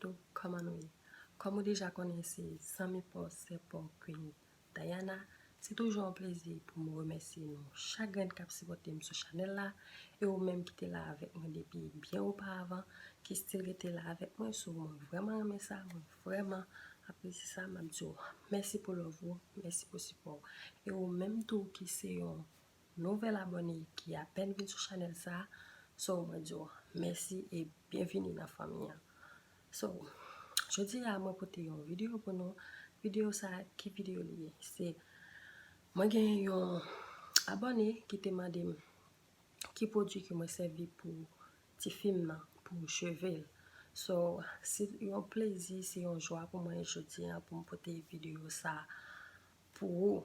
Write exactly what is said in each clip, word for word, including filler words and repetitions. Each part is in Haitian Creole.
Tout, kòman nou ye? Kòm ou deja konnen, se zanmi pa w, sè pa w, Queen Diana. Se toujou yon plezi pou m remèsye nou chak grenn k ap sipòte m sou chanèl la. E ou menm ki te la avèk mwen depi byen oparavan, ki still rete la avèk mwen, so mwen vrèman renmen sa, mwen vrèman apresye sa. M ap di w mèsi pou love ou, mèsi pou sipò w. E ou menm tou ki se yon nouvèl abòne ki apèn vin sou chanèl sa, so mwen di w mèsi e byenvini nan fanmi an. So, jodi a mwen pote yon videyo pou nou. Videyo sa, ki videyo li ye? Se, mwen gen yon abòne ki te mande m ki pwodui ke mwen sèvi pou tifi m nan, pou cheve l. So, se yon plezi, se yon jwa pou mwen jodi a pou m pote videyo sa pou ou.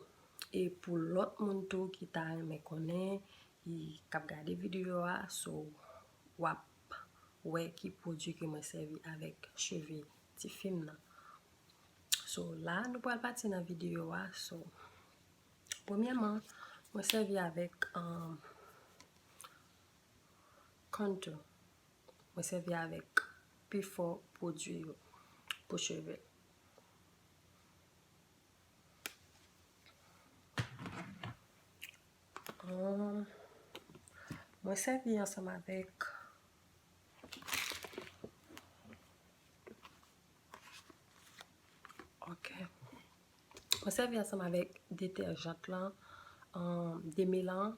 E pou lòt moun tou ki ta renmen konnen, ki, k ap gade videyo a, so, w ap wè ki pwodui ke mwen sèvi avèk cheve tifi m nan. So, la, nou pral pati nan videyo a. So, premyèman, mwen sèvi avèk, um, contour. Mwen sèvi avèk pi fò pwodui yo pou cheve. Hum, mwen sèvi ansanm avèk, ok. Mwen sèvi ansanm avèk detèjant lan, um, demelan.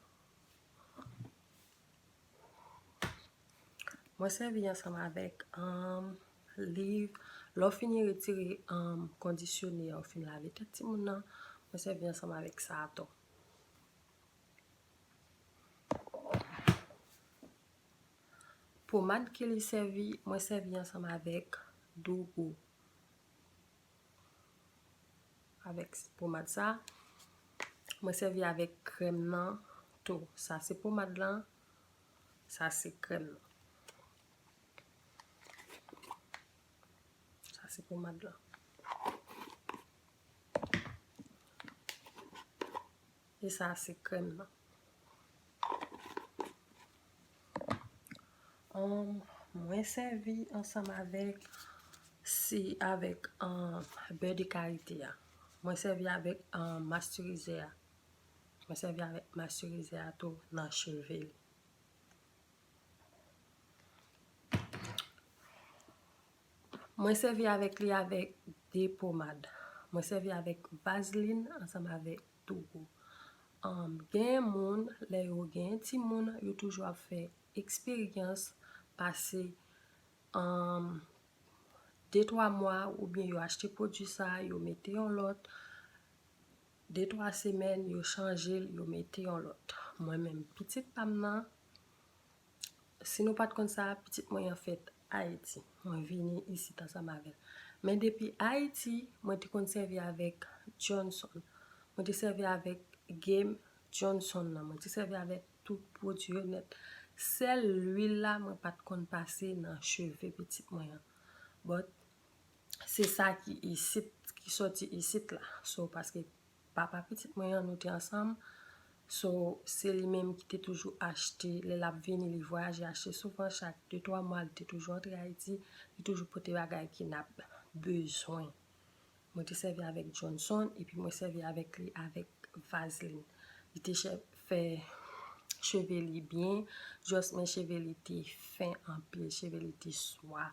Mwen sèvi ansanm avèk, um, liv. Lè w fini retire, um, kondisyonè a, w fin lave tèt timoun nan, mwen sèvi ansanm avèk sa tou. Pomad ke li sèvi, mwen sèvi ansanm avèk Dougou. Avèk pomad sa, mwen sèvi avèk krèm nan tou. Sa se pomad lan, sa se krèm nan. Sa se pomad lan. E sa se krèm nan. Um, mwen sèvi ansanm avèk, si avèk, um, bè de karite a. Mwen sèvi avèk, um, masterizè a. Mwen sèvi avèk masterizè a tou nan cheve l. Mwen sèvi avèk li avèk de pomad. Mwen sèvi avèk vazlin ansanm avèk Dougou. Um, gen moun, lè yo gen timoun, yo toujou ap fè eksperyans pase, um, de twa mwa oubyen yo achte pwodui sa, yo mete yon lòt, de twa semèn, yo chanje l, yo mete yon lòt. Mwen menm, pitit pa m nan, si nou pa t konn sa, pitit mwen an fèt Ayiti. Mwen vini isit ansanm avè l. Men depi Ayiti, mwen te konn sèvi avèk Johnson. Mwen te sèvi avèk Game Johnson nan. Mwen te sèvi avèk tout pwodui yo nèt. Sèl lwil la, mwen pa t konn pase nan cheve pitit mwen an. But, se sa ki isit, ki sòti isit la. So, paske papa pitit mwen an, nou te ansanm. So, se li menm ki te toujou achte, lè l ap vini, li vwayaje, achte souvan, chak de twa mwa, li te toujou antre Ayiti, li toujou pote bagay ke n ap bezwen. Mwen te sèvi avèk Johnson, epi mwen sèvi avèk li avèk vazlin. Li te chè-, fè cheve li byen, just men cheve li te fen anpil, cheve li te swa.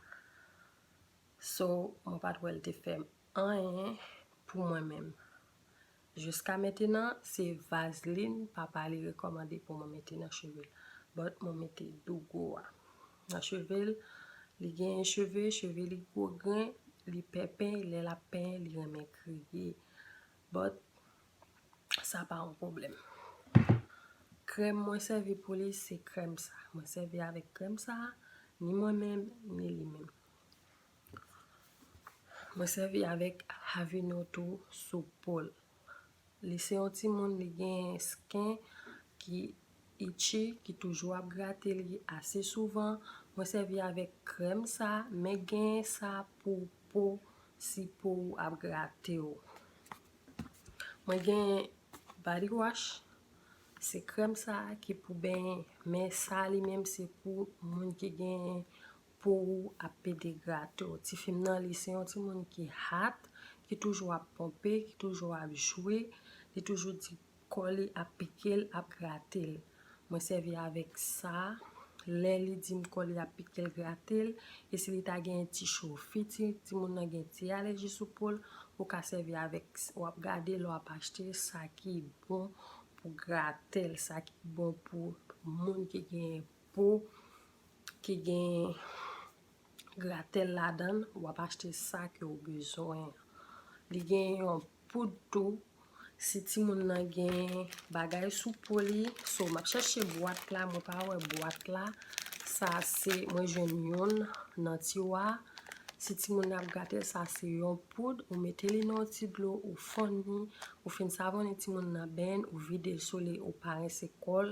So, mwen pa t wè l te fè anyen pou mwen menm. Jiska mentenan, se vazlin papa li rekòmande pou mwen mete nan cheve l. But mwen mete Dougou a nan cheve l. Li genyen cheve, cheve li gwo grenn, li pè penyen, lè l ap penyen, li renmen kriye. But sa pa yon pwoblèm. Krèm mwen sèvi pou li, se krèm sa. Mwen sèvi avèk krèm sa, ni mwen menm, ni li menm. Mwen sèvi avèk Aveeno tou sou po l. Li se yon timoun, li gen skin ki itchy, ki toujou ap grate li ase souvan. Mwen sèvi avèk krèm sa, men gen sa pou po, si po w ap grate w. Mwen gen body wash, se krèm sa ki pou benyen, men sa li menm se pou moun ki gen po ou ap pede grate w. Ti fi m nan, li se yon timoun ki hot, ki toujou ap ponpe, ki toujou ap jwe, li toujou di kò li ap pike l, ap grate l. Mwen sèvi avèk sa, lè li di m kò li ap pike l, grate l, e si li ta gen ti cho, fi ti, timoun nan gen ti alèji sou po l, ou ka sèvi avèk, w ap gade lè w ap achte sa ki bon pou gratèl, sa ki bon pou moun ki gen po, ki gen gratèl ladan l, w ap achte sa ke w bezwen an. Li gen yon poud tou, si timoun nan gen bagay sou po li. So, m ap chèche bwat la, mwen pa wè bwat la. Sa se, mwen jwenn youn nan tiwa. Si timoun nan ap grate l, sa se yon poud, ou mete li nan yon ti dlo, ou fonn li, ou fin savonnen timoun nan beny, ou vide l sou li, ou pa rense kò l.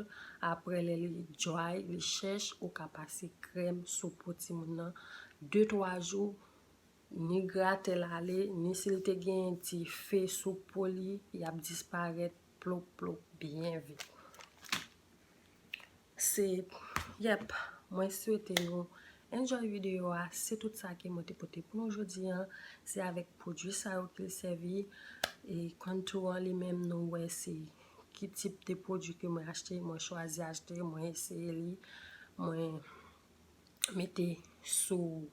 Apre, lè li dry, li chèch, ou ka pase krèm sou po timoun nan de twa jou, ni gratèl ale, ni si l te gen ti fe sou po li, y ap disparèt plop plop byen vit. Se, yep, mwen swete nou enjoy videyo a. Se tout sa ke mwen te pote pou nou jodi an. Se avèk pwodui sa yo ke l sèvi. E contour an li menm, nou wè se ki tip de pwodui ke mwen achte, mwen chwazi achte, mwen eseye li, mwen mete sou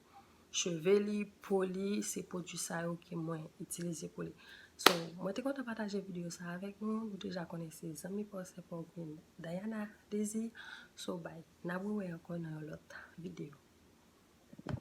cheve li, po li, se pwodui sa yo ke mwen itilize pou li. So, mwen te kontan pataje videyo sa avèk nou. Nou deja konnen se zanmi pa w, se pa w Queen Diana Désir. So, bye. N ap rewè ankò nan yon lòt videyo.